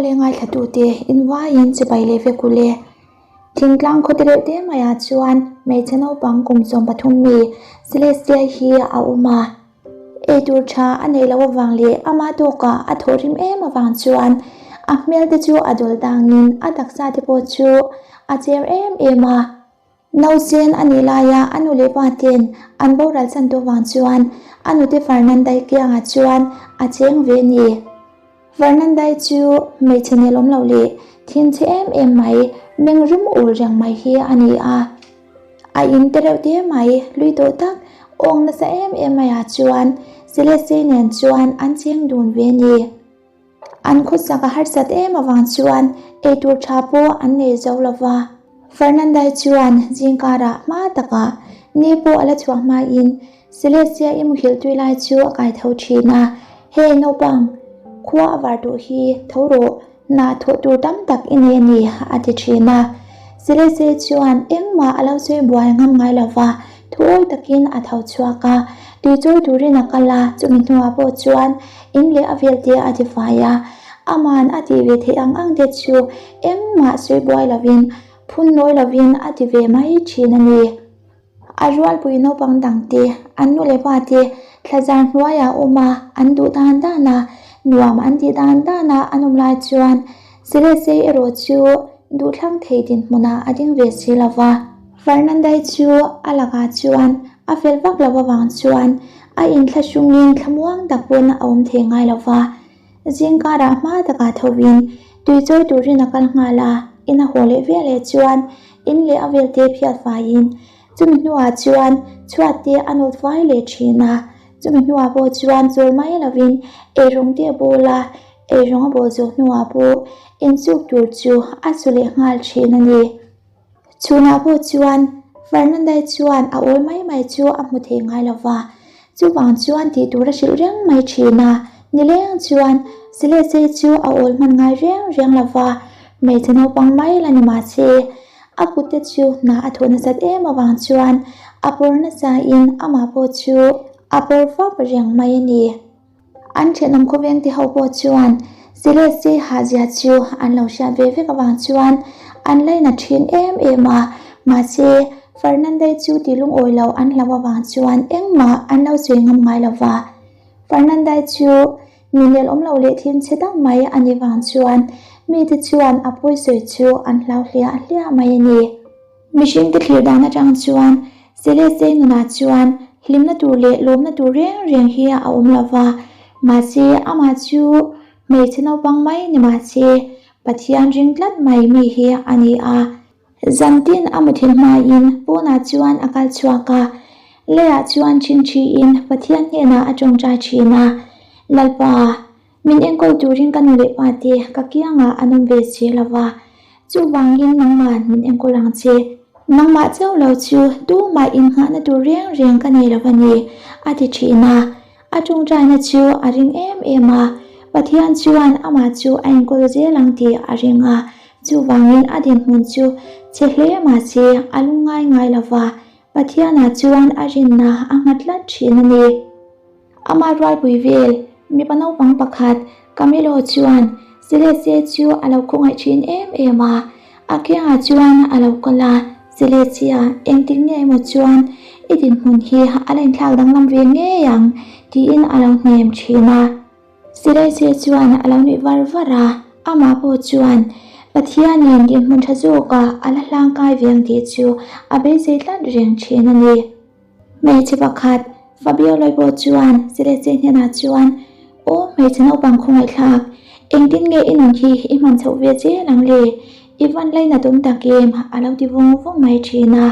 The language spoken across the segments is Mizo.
Awle ngaithlatute invaiin chibai leh vek ule. Thingtlang khaw te reuh te maiah chuan hmeichhe naupang kum 13 mi Celestia hi a awm a. Eitur tha a neih loh avang leh ama tawkah a thawh rim em avang chuan a hmel te chu a dawl dangin a taksa te pawh chu a cher em em a. Nausen a nih laia a nu leh pa ten an boral chan tawh vang chuan a nute Fernandai kiangah chuan a cheng ve a ni. Fernandai chu hmeichhe nelawm loh leh thinchhe em em mai, meng rum ul reng mai hi a ni a. A in te reuh te mai, hlui tawh tak, awng nasa em em maiah chuan Celeste nen chuan an cheng dun ve a ni. An khawsak a harsat em avang chuan eitur tha pawh an nei zo lo va. Fernandai chuan zingkarah hma takah ni pawh a la chhuah hmain Celestia i muhilh tui lai chu a kai tho thin a, Hey naupang, khua a var duh hi tho rawh, hna thawh tur tam tak i nei a ni a ti thin a. Celestia chuan engmah a lo sawi buai ngam ngai lo va, thuawi takin a tho chhuak a, tui chawi turin a kal a, chumi hnuah pawh chuan In leh a vel te a ti fai a, aman a tih ve theih ang ang te chu engmah sawi buai lovin, phun nawi lovin a ti ve mai thin a ni. A rualpui naupang dang te, an nu leh pa te thlazar hnuaiah awm a, an duh dan dan a, nuam an tih dan dan a an awm lai chuan Celeste erawh chu duhthlang thei dinhmunah a ding ve si lo va. Fernandai chu a lakah chuan a fel vak lo avang chuan a inthlahrungin thlamuang tak pawn a awm thei ngai lo va. Zingkarah hma takah thovin tui chawi turin a kal nghal a, in a haw leh veleh chuan in leh a velte phiat faiin chumi hnuah chuan chhuat te a nawt fai leh thin a, chumi hnuah pawh chuan chawl mai lovin eirawng te a bawl a, eirawng a bawl zawh hnuah pawh insuk tur chu a su leh nghal thin a ni. Chhunah pawh chuan Fernandai chuan a awl mai mai chu a hmu thei ngai lo va, chuvang chuan tih tur a hrilh reng mai thin a. Nileng chuan Celeste chu a awl hman ngai reng reng lo va, hmeichhe naupang mai la ni mah se, a kutte chu hna a thawh nasat em avang chuan a pawr nasain amah pawh chu a pawr fap reng mai a ni. An thenawm khawveng te ho pawh chuan Celeste hahzia chu an lo hriat ve vek avang chuan an lainat thin em em a, mahse Fernandai chu ti lungawi lo an hlauh avang chuan engmah an lo sawi ngam ngai lo va. Fernandai chu mi nelawm lo leh thin chhe tak mai a nih vang chuan mite chuan a pawi sawi chu an hlau hliah hliah mai a ni. Mihringte thlir dan atang chuan Celeste nunah chuan hlimna tur leh lawmna tur reng reng hi a awm lo va, mahse amah chu hmeichhe naupang mai ni mahse Pathian ring tlat mai mi hi a ni a. Zantin a muthilh hmain pawnah chuan a kal chhuak a, leiah chuan chhingchhiin Pathian hnenah a tawngtai thin a, Lalpa, Min enkawl turin ka nu leh pa te ka kiangah an awm ve si lo va, chuvangin nangmah min enkawl ang che. Nangmah chauh lo chu tumah inngahna tur reng reng ka nei lo a ni, a ti thin a. A tawngtaina chu a ring em em a, Pathian chuan amah chu a enkawl zel ang tih a ring a, chuvangin a dinhmun chu chhe hle mahse a lungngai ngai lo va, Pathianah chuan a rinna a nghat tlat thin a ni. Amah rualpui vel, mipa naupang pakhat, Camilo chuan Celeste chu a lo khawngaih thin em em a. A kiangah chuan a lo kal a, Celestia, engtik nge emaw chuan i dinhmun hi a la inthlak danglam ve ngei ang, tiin a lo hnem thin a. Celeste chuan a lo nuih var var a, amah pawh chuan Pathianin dinhmun tha zawkah a la hlangkai ve ang tih chu a beisei tlat reng thin a ni. Hmeichhe pakhat, Fabio Loibo chuan Celeste hnenah chuan, Aw hmeichhe naupang khawngaihthlak, engtin nge i nun hi i hman chhoh ve zel ang le? I van lainat awm tak em? a lo ti vawng vawng mai thin a.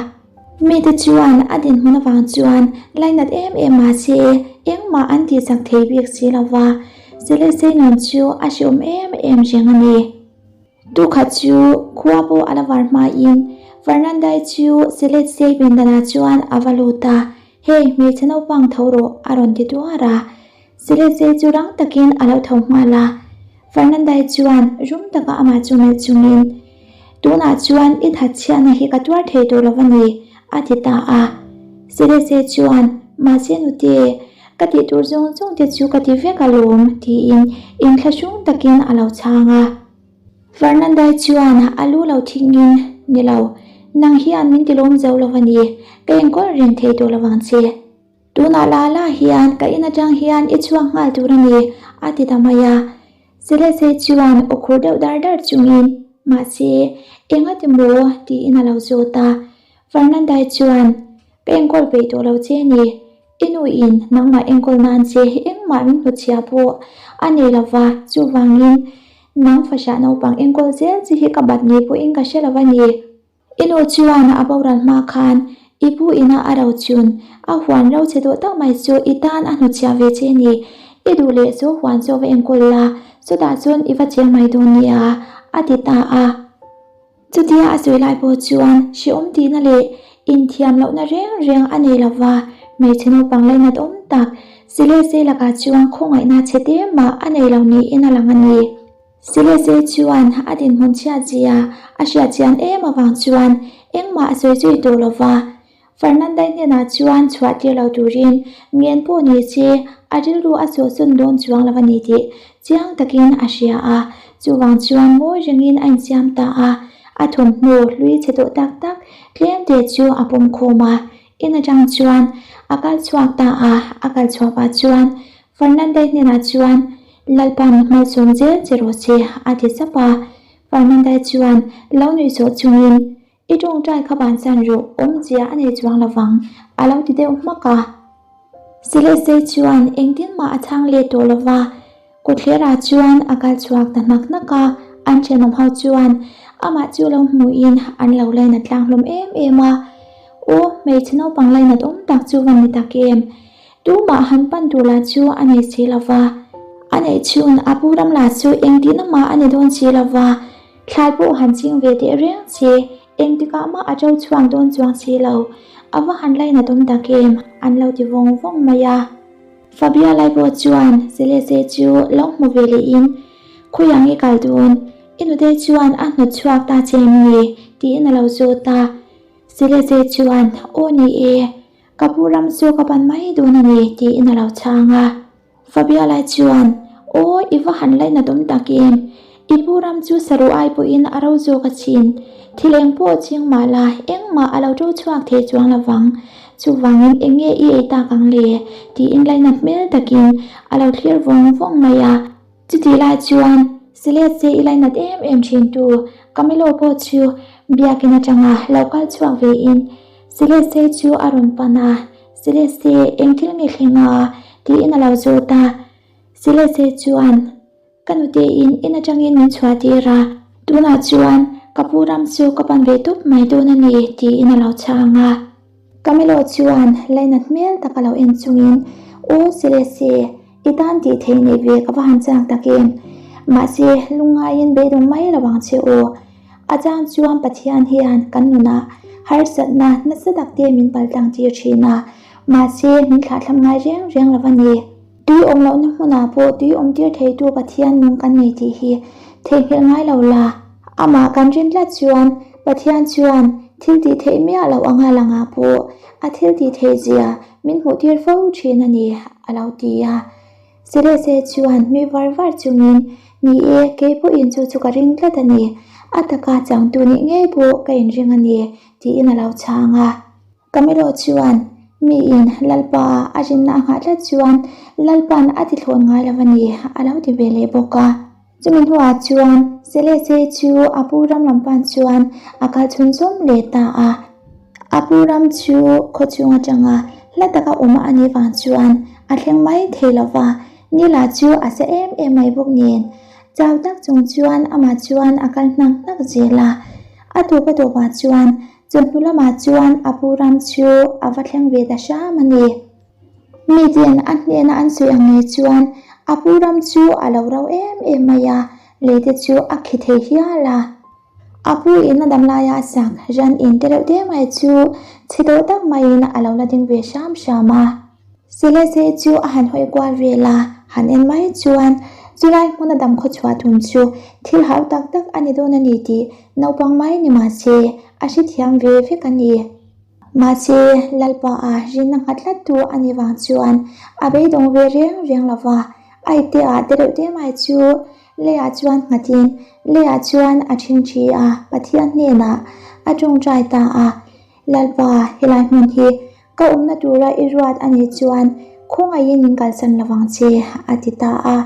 Mite chuan a dinhmun avang chuan lainat em em mah se engmah an tihchak thei bik si lo va, Celeste nun chu a hreawm em em reng a ni. Tukhat chu khua pawh a la var hmain Fernandai chu Celeste pindanah chuan a va lut a, Hey, hmeichhe naupang tho rawh, a rawn ti tuar a. Celeste chu rang takin a lo tho nghal a. Fernandai chuan rum taka amah chu melh chungin, Tunah chuan i thatchhiatna hi ka tuar thei tawh lo a ni, a ti ta a. Celeste chuan, Mahse nute, Ka tih tur zawng zawng te chu ka ti vek alawm, tiin inthlahrung takin a lo chhang a. Fernandai chuan a lu lo thingin, Ni lo, nang hian min tilawm zo lo a ni, ka enkawl reng thei tawh lo vang che. Tunah la la hian ka in atang hian i chhuak nghal tur a ni, a ti ta mai a. Celeste chuan aw khur deuh dar dar chungin, Mahse, engati maw? tiin a lo zawt a. Fernandai chuan, Ka enkawl peih tawh lo che ni. I nuin nangmah enkawl nan che engmah min hnutchhia pawh a nei lo va, chuvangin nang fahrah naupang enkawl zel chi hi ka bat ni pawhin ka hre lo va ni. I nu chuan a boral hma khan i pu ina a ro chun a huan ro che tawh tak mai chu i tan a hnutchhia ve che ni. I duh leh chu huan chu va enkawl la, chutah chuan i va cheng mai dawn nia, a ti ta a. Chutia a sawi lai pawh chuan hrehawm tihna leh inthiam lohna reng reng a nei lova, hmeichhe naupang lainat awm tak Silese lakah chuan khawngaihna chhe te mah a nei lo niin a lang a ni. Silese chuan a dinhmun chhiat zia a hriat chian em avang chuan engmah a sawi zui tawh lova, Fernandai hnenah chuan chhuah tir lo turin ngen pawh ni se a rilru a sawhsawn dawn chuang lo a ni tih chiang takin a hria a, chuvang chuan ngawi rengin a insiam ta a, a thawmhnaw hlui chhe tawh tak tak tlem te chu a pawm khawm a, in atang chuan a kal chhuak ta a, a kal chhuah pah chuan Fernandai hnenah chuan Lalpan hmalsawm zel che rawh se a ti sap a, Fernandai chuan lo nuihsawh chungin I tawngtai kha bansan rawh, awmzia a nei chuang lovang, a lo ti deuh hmak a. Silese chuan engtin mah a chhang let tawh lova, kawtthlerah chuan a kal chhuak ta hnak hnak a, an thenawm ho chuan amah chu lo hmuhin an lo lainat tlang hlawm em em a. Aw, hmeichhe naupang lainat awm tak chu va ni tak em? Tumah han pan tur lah chu a nei si lova, a neih chhun a pu ram lah chu engtin amah a ni dawn si lova, Thlai pawh han ching ve teh reng che, engtikah mah a to chhuak dawn chuang si lo, a va han lainat awm tak em, an lo ti vawng vawng mai a. Fabia lai pawh chuan Celeste chu lo hmu ve lehin, Khawiang i kal dawn? I nute chuan a hnawt chhuak ta che em ni? tiin a lo zawt a. Celeste chuan, Aw ni e, ka pu ram chu ka pan mai dawn a ni, tiin a lo chhang a. Fabiola chuan, Aw, i va han lainat awm tak em? I pu ram chu saruh ai pawhin a ro zawk a chin. Thil eng pawh ching mah la, engmah a lo to chhuak thei chuang lo vang. Chuvangin eng nge i ei tak ang le? tiin lainat hmel takin a lo thlir vawng vawng mai a. Chutih lai chuan Celeste i lainat em em thintu Camilo pawh chu biakin atanga lo kal chhuak vein Celeste chu a rawn pan a. Celeste, eng thil nge thleng a? tiin a lo zawt a. Celeste chuan, Ka nutein in atangin min chhuah tir a, tunah chuan ka pu ram chu ka pan ve tawp mai dawn a ni, tiin a lo chhang a. Camilo chuan lainat hmel tak a lo en chungin, Aw Celeste, i tan tih theih neih ve ka va han chak tak em? Mahse, lungngaiin beidawng mai lo ang che aw. A chang chuan Pathian hian kan nunah harsatna nasa tak te min paltlang tir thin a, mahse min thlahthlam ngai reng reng lo a ni. Tui awm lohna hmunah pawh tui awm tir theitu Pathian nung kan nei tih hi theihnghilh ngai lo la. Amah kan rin tlat chuan Pathian chuan thil tih theih miah loh anga langah pawh a thil tih theih zia min hmuh tir fo thin a ni, a lo ti a. Celeste chuan nui var var chungin, Ni e, kei pawhin chu chu ka ring tlat a ni. A taka changtu nih ngei pawh ka inring a ni, tiin a lo chhang a. Camilo chuan, Miin Lalpa a rinna a nghah tlat chuan Lalpa'n a ti thlawn ngai lo a ni, a lo ti ve leh bawk a. Chumi hnuah chuan Celeste chu a pu ram lam pan chuan a kal chhunzawm leh ta a. A pu ram chu khawchhung atanga hla taka awm a nih vang chuan a thleng mai thei lo va, Nila chu a sa em em mai bawk nen. Chau tak chung chuan amah chuan a kal hnak hnak zel a. A tawp a tawpah chuan chawhnu lamah chuan a pu ram chu a va thleng ve ta hram a ni. Miten a hnena an sawi ang ngei chuan a pu ram chu a lo ro em em mai a, lei te chu a khi thei hial a. A pu in a dam laia a sak ran in te reuh te mai chu chhe tawh tak maiin a lo la ding ve hram hram a. Celeste chu a han hawi kual vel a, han en mai chuan chulai hmuna dam khaw chhuah tum chu thil hau tak tak a ni dawn a ni tih naupang mai ni mah se a hrethiam ve vek a ni. Mahse, Lalpa a rinna nghat tlattu a nih vang chuan a beidawng ve reng reng lo va. A ipte ah te reuh te mai chu leiah chuan nghatin leiah chuan a ṭhingṭhi a, Pathian hnenah a ṭawngṭai ta a, Lalpa, helai hmun hi ka awmna tura i ruat a nih chuan khawngaihin min kalsan lovang che, a ti ta a.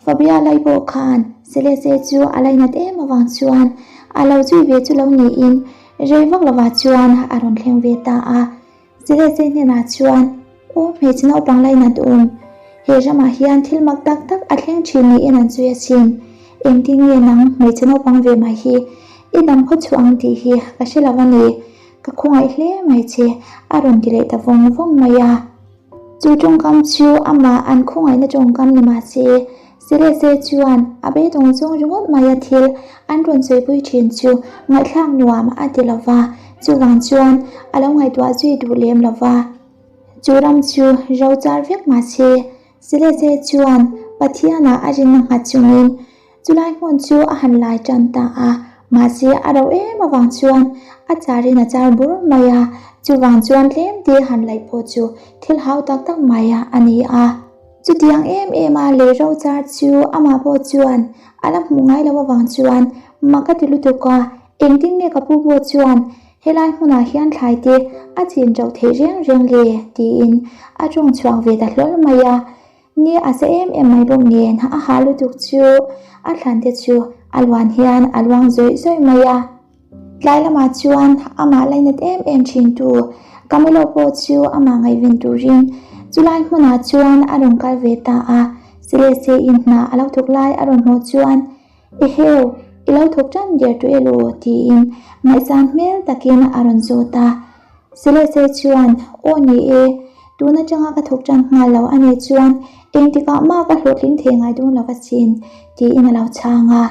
Fabia lai pawh khan Celeste chu a lainat em avang chuan a lo zui ve chu lo niin rei vak lovah chuan a rawn thleng ve ta a. Celeste hnenah chuan, Aw hmeichhe naupang lainat awm, he ramah hian thil mak tak tak a thleng thin niin an sawi asin. Engtin nge nang hmeichhe naupang ve mai hi i dam khaw chhuah ang tih hi ka hre lo a ni. Ka khawngaih hle mai che, a rawn ti leh ta vawng vawng mai a. Chu tawngkam chu amah an khawngaihna tawngkam ni mah se, Celeste chuan a beidawng zawng ringawt mai a thil an rawn sawipui thin chu ngaihthlak nuam a ti lo va, chuvang chuan a lo ngaihtuah zui duh lem lo va. Chu ram chu ro char vek mah se, Celeste chuan Pathianah a rinna nghat chungin Chulai hmun chu a han lai tan ta a, mahse a ro em avang chuan a charin a char bur mai a, chuvang chuan tlem te han laih pawh chu thil hau tak tak mai a ni a. Chutiang em em a lei ro char chu amah pawh chuan a la hmuh ngai lo avang chuan mak a ti lutuk a, engtin nge ka pu pawh chuan helai hmunah hian thlai te a chin ṭoh theih reng reng le tiin a ṭawng chhuak ve ta hlawl mai a. Ni a sa em em mai bawk nen a ha lutuk chu a thlan te chu a luan hian a luang zawih zawih mai a. Tlai lamah chuan amah lainat em em thin tu Camelo pawh chu amah ngaihven turin chulai hmunah chuan a rawn kal ve ta a. Celeste in hna a lo thawk lai a rawn hmuh chuan Eheu, i lo thawk tan der tawh elaw? tiin ngaihsan hmel takin a rawn zawt a. Celeste chuan, Aw ni e, tun atanga ka thawk tan nghal lo a nih chuan engtikah mah ka hlawhtling thei ngai dawn lo asin, tiin a lo chhang a.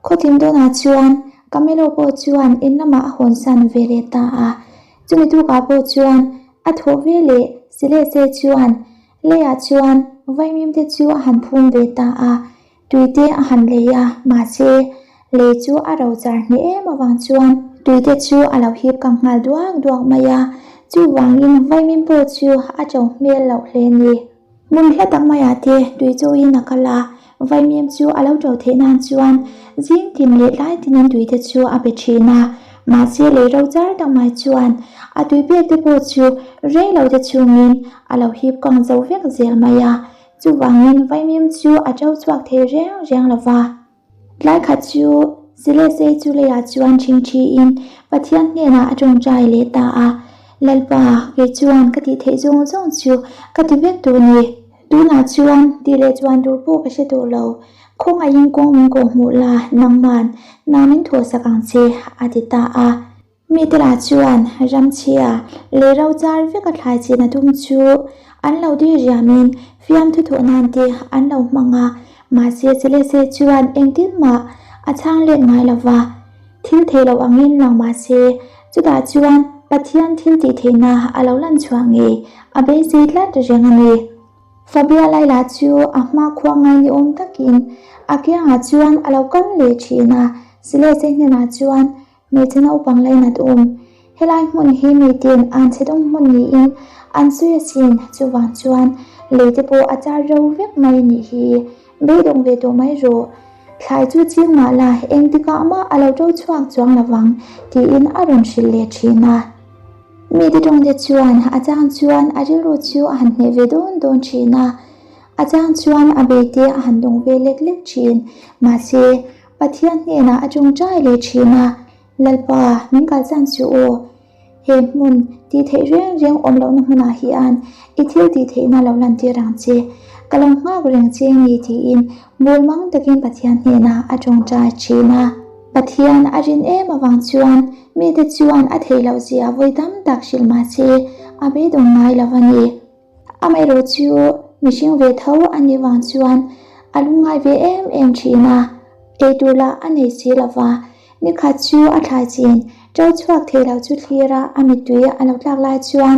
Khawthim dawnah chuan Camelo pawh chuan in lamah a hawnsan ve leh ta a. Chumi tukah pawh chuan a thawh ve leh Celeste chuan leiah chuan vaimim te chu a han phum ve ta a. Tui te a han lei a, mahse, lei chu a ro char hneh em avang chuan tui te chu a lo hip kang nghal duak duak mai a, chuvangin vaimim pawh chu a to hmel loh hle ni. Hmun hla tak maiah te tui chawiin a kal a, vaimim chu a lo to theih nan chuan zing tin leh tlai tinin tui te chu a pe thin a, mahse lei ro char tak mai chuan a tui pek te pawh chu rei lo te chungin a lo hip kang zo vek zel mai a, Chuvangin vaimim chu a ṭo chhuak thei reng reng lo va. Tlai khat chu Celeste chu leiah chuan ṭhingṭhiin Pathian hnenah a ṭawngṭai leh ta a, Lalpa, kei chuan ka tih theih zawng zawng chu ka ti vek tawh ni. Tunah chuan tih leh chuan tur pawh ka hre tawh lo. Khawngaihin kawng min kawhhmuh la, nangman hna min thawhsak ang che, a ti ta a. Mite lah chuan ramchhia leh ro char veka thlai chin a tum chu an lo dui riamin fiamthu thawh nan te an lo hmang a, mahse Celeste chuan engtin mah a chhang let ngai lo va, thil thei lo angin lang mahse chutah chuan Pathian thil tih theihna a lo lan chhuah ngei a beisei tlat reng a ni. Fabia Laila chu a hma khua ngai ni awm takin a kiangah chuan a lo kal leh thin a, Celeste hnenah chuan Hmeichhe naupang lainat awm. Helai hmun hi miten an chhe dawng hmun niin an sawi asin, chuvang chuan lei te pawh a char ro vek mai anih hi. Beidawng ve tawh mai rawh. Thlai chu ching mah la engtikah mah a lo to chhuak chuang lovang tiin a rawn hrilh leh thin a. Mite tawngte chuan a chang chuan a rilru chu a han hneh ve dawn dawn thin a, a chang chuan a beite a han dawng ve lek lek thin. Mahse, Pathian hnenah a tawngtai leh thin a, Lalpa, min kalsan suh aw. He hmun, tih theih reng reng awm lohna hmunah hian i thil tih theihna lo lantir ang che. Ka lo nghak reng che ni tiin mawlmang takin Pathian hnenah a tawngtai thin a. Pathian a rin em avang chuan mite chuan a theih loh zia vawi tam tak hrilh mah se a beidawng ngai lo a ni. Amaherawh chu mihring ve tho a nih vang chuan a lungngai ve em em thin a, eitur lah a nei si lo va. Nikhat chu a thlai chin ṭo chhuak thei lo chu thlir a, a mittui a lo tlak lai chuan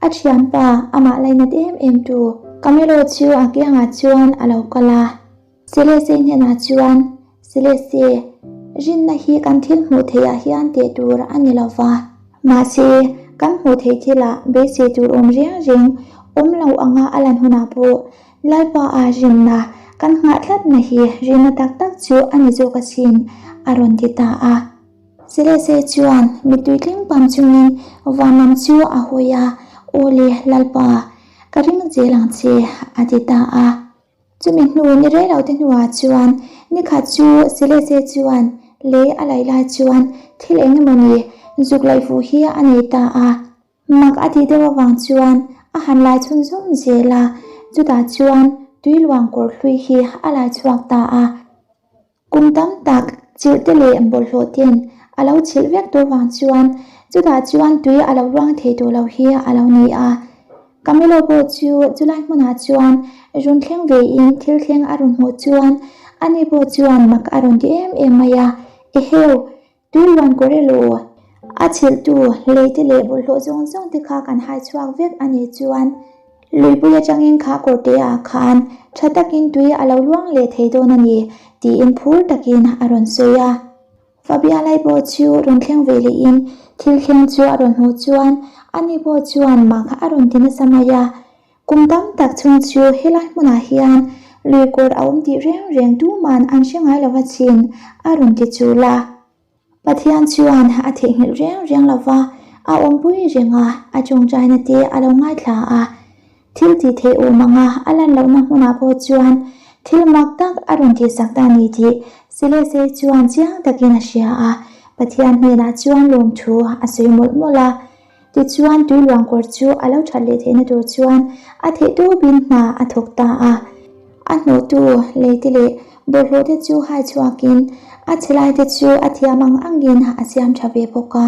a thianpa amah lainat em em tu Camelo chu a kiangah chuan a lo kal a. Celeste hnenah chuan, Celeste, rinna hi kan thil hmuh theihah hian teh tur a ni lo va. Mahse, kan hmuh theih thilah beisei tur awm reng reng awm lo anga a lan hunah pawh Lalpa a rinna kan nghah tlatna hi rinna tak tak chu a ni zawk asin, a rawn ti ta a. Celeste chuan mittui tling pam chungin van lam chu a hawi a, Aw le, Lalpa, ka ring zel ang che, a ti ta a. Chumi hnu ni rei lo te hnuah chuan nikhat chu Celeste chuan lei a laih lai chuan thil eng emawni zuk laih fuh hi a nei ta a. Mak a tih deuh avang chuan a han lai chhunzawm zel a, chutah chuan tui luang kawr hlui hi a lai chhuak ta a. Kum tam tak chilh te leh bawlhhlawh ten a lo chhilh vek tawh vang chuan chutah chuan tui a lo luang thei tawh lo hi a lo ni a. Camilo pawh chu chulai hmunah chuan rawn thleng vein thil thleng a rawn hmuh chuan ani pawh chuan mak a rawn ti em em mai a, Eheu! Tui luan kawr elaw? A chhilhtu leite leh bawlhhlawh zawng zawng te kha kan hai chhuak vek a nih chuan luipui atangin kha kawrte ah khan tha takin tui a lo luang leh thei dawn a ni tiin phur takin a rawn sawi a. Fabia lai pawh chu rawn thleng ve lehin thil thleng chu a rawn hmuh chuan ani pawh chuan mak a rawn ti nasa mai a. Kum tam tak chhung chu helai hmunah hian lui kawr a awm tih reng reng tuman an hre ngai lova chin a rawn ti chul a. Pathian chuan a theihnghilh reng reng lova a awmpui reng a, a tawngtaina te a lo ngaithla a. Thil tih theih awm anga a lan lohna hmunah pawh chuan thil mak tak a rawn tihsak ta ni tih Celeste chuan chiang takin a hria a, Pathian hnenah chuan lawmthu a sawi mawlh mawlh a. Tichuan tui luangkawr chu a lo that leh theihna tur chuan a theih tawpin hna a thawk ta a. A hnawhtu leite leh bawlhhlawh te chu hai chhuakin a chhe laite chu a thiam ang angin a siam tha ve bawk a.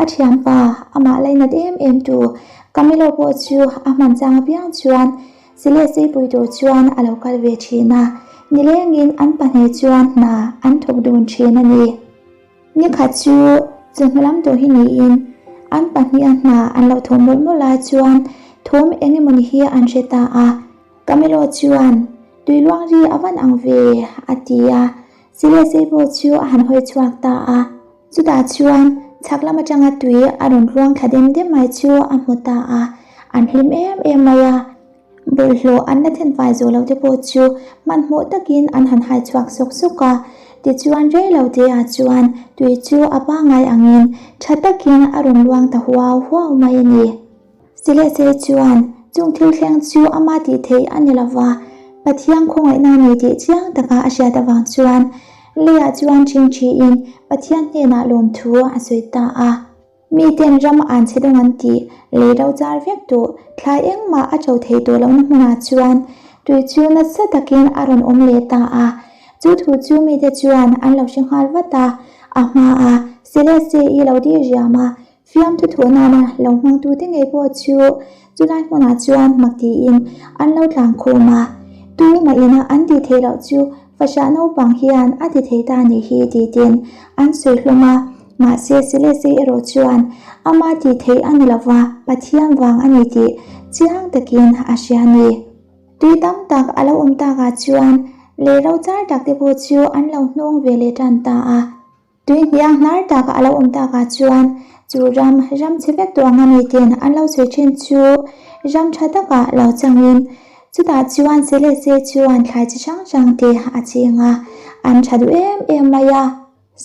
A thianpa amah lainat em em tu Camilo pawh chu a hman chang apiang chuan Celeste pui tur chuan a lo kal ve thin a, nilengin an pahnih chuan hna an thawk dun thin a ni. Nikhat chu chawhnu lam tawh hi niin an pahniha hna an lo thawh mawlh mawlh lai chuan thawm eng emawni hi an hre ta a, Camelo chuan tui luang ri a van ang ve a ti a, Celeste pawh chu a han hawi chhuak ta a, chutah chuan chhak lam atanga tui a rawn luang thla dem dem mai chu a hmu ta a, an hlim em em mai a. Bawlhhlawh an la then fai zawh lote pawh chu hmanhmawh takin an han hai chhuak sawk sawk a, tichuan rei lo te ah chuan tui chu a pangngai angin tha takin a rawn luang ta huau huau mai a ni. Silese chuan chung thil thleng chu ama tih theih a ni lova, Pathian khawngaihna a ni tih chiang taka a hriat avang chuan leiah chuan ṭhingṭhiin Pathian hnenah lawmthu a sawi ta a. Miten ram an chhe dawng an tih, lei ro char vek duh, thlai engmah a cho thei tawh lohna hmunah chuan tui chu nasa takin a rawn awm leh ta a. Chu thu chu mite chuan an lo hre nghal vat a, a hmaa Celeste-i lo dir riam a, fiamthu thuh nana lo hmangtute ngei pawh chu chulai hmunah chuan mak tiin an lo tlang khawm a. Tumah ina an tih theih loh chu Fahrah naupang hian a ti thei ta nih hi titin an sawi hlawm a, mahse Celeste erawh chuan ama tih theih a ni lova, Pathian vang a ni tih chiang takin a hria a ni. Tui tam tak a lo awm takah chuan lei ro char tak te pawh chu an lo hnawng ve leh tan ta a. Tui hniang hnar tak a lo awm takah chuan chu ram ram chhe vek tawh anga miten an lo sawi thin chu ram tha takah lo changin chutah chuan Celeste chuan thlai chi hrang hrang te a ching a, an tha duh em em mai a.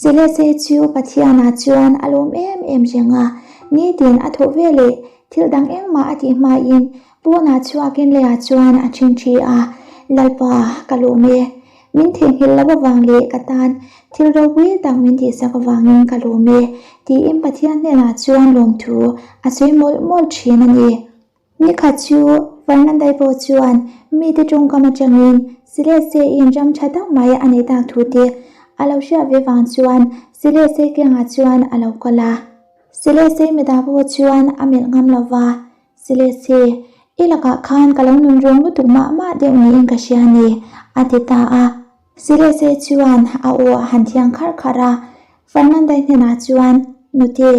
Celeste chu Pathianah chuan a lawm em em reng a, nitin a thawh veleh thil dang engmah a tih hmain pawnah chhuakin leiah chuan a ṭhingṭhi a, Lalpa ka lawm e. Min theihnghilh loh avang leh ka tan thil ropui tak min tihsak avangin ka lawm e, tiin Pathian hnenah chuan lawmthu a sawi mawlh mawlh thin a ni. Nikhat chu Fernandai pawh chuan mite tawngkam atangin Celeste-in ram tha tak mai a neih tak thu te a lo hriat ve vang chuan Celeste kiangah chuan a lo kal a. Celeste midah pawh chuan a melh ngam lo va, Celeste, i lakah khan ka lo nun ruang lutuk mah mah deuh niin ka hria ni, a ti ta a. Celeste chuan a aw a han thiang kharh kharh a, Fernandai hnenah chuan, Nute,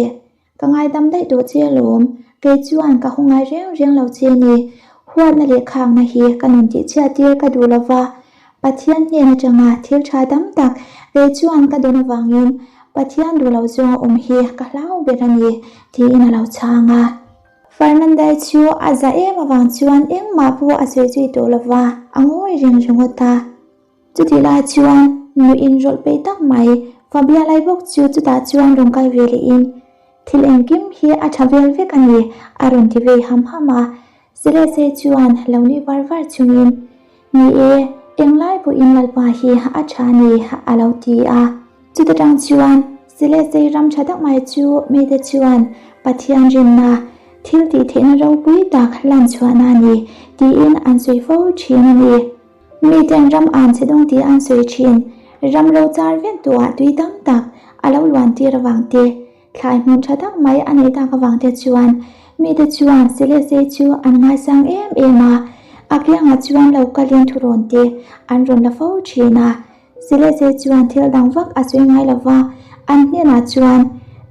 ka ngaidam daih tawh che alawm, kei chuan ka haw ngai reng reng lo che ni, huatna leh khakna hi ka nun tihchhiat tir ka duh lo va, Pathian hnen atanga thil tha tam tak kei chuan ka dawn avangin Pathian duh lo zawnga awm hi ka hlau ber a ni, tiin a lo chhang a. Fernandai chu a za em avang chuan engmah pawh a sawi zui tawh lo va, a ngawi reng ringawt a. Chutih lai chuan nu inrawlh peih tak mai Fabia lai bawk chu chutah chuan rawn kal ve lehin, Thil engkim hi a tha vel vek a ni, a rawn ti vei ham ham a. Celeste chuan lo nui var var chungin, Ni e, englai pawhin Lalpa hi a tha a ni, a lo ti a. Chuta tang chuan Celeste ram tha tak mai chu mite chuan Pathian rinna, thil tih theihna ropui tak lan chhuahna a ni, tiin an sawi fo thin a ni. Miten ram an che dawng tih an sawi thin. Ram ro char vek duhah tui tam tak a lo luan tir avang te, thlai hmun tha tak mai a neih tak avang te chuan mite chuan Celeste chu an ngaisang em em a, a kiangah chuan lo kalin thurawn te an rawn la fo thin a. Celeste chuan thil dang vak a sawi ngai lo va, an hnenah chuan,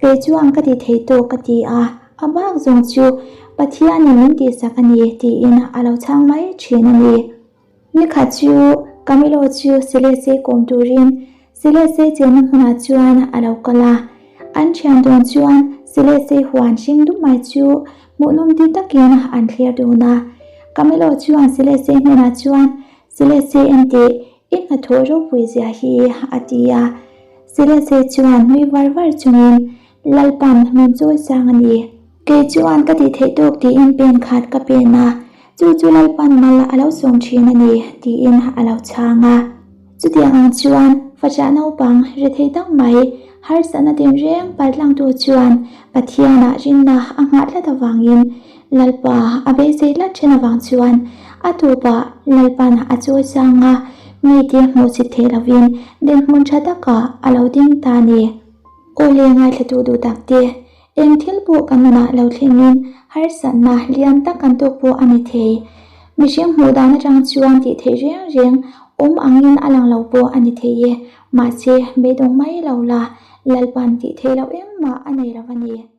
Kei chuan ka ti thei tawk ka ti a, a bak zawng chu Pathianin min tihsak a ni tiin a lo chhang mai thin a ni. Nikhat chu Camilo chu Celeste kawm turin Celeste chenna hmunah chuan a lo kal a, an thian dawn chuan Celeste huan hring dup mai chu hmuhnawm ti takin an thlir dun a. Camilo chuan Celeste hnenah chuan, Celeste enteh, I hnathawh ropui zia hi a ti a. Celeste chuan nui var var chungin Lalpan min chawi sang a ni. Kei chuan ka tih theih tawk tiin pen khat ka pen a, chu chu Lalpan mal a lo sawm thin a ni tiin a lo chhang a. Chutiang ang chuan fahrah naupang rethei tak mai harsatna tinreng paltlangtu chuan Pathianah rinna a nghah tlat avangin Lalpa a beisei tlat then avang chuan a tupah Lalpan a chawi sang a, mite hmuhchhit theih lovin dinhmun tha takah a lo ding ta a ni. Aw le ngaithla tu duh tak te, eng thil pawh kan nunah lo thlengin harsatna lian tak kan tawk pawh a ni thei. Mihring hmuh dan atang chuan tih theih reng reng awm angin a lang lo pawh a ni thei e, mahse beidawng mai lo la, Lalpan tih theih loh engmah a nei lo a ni.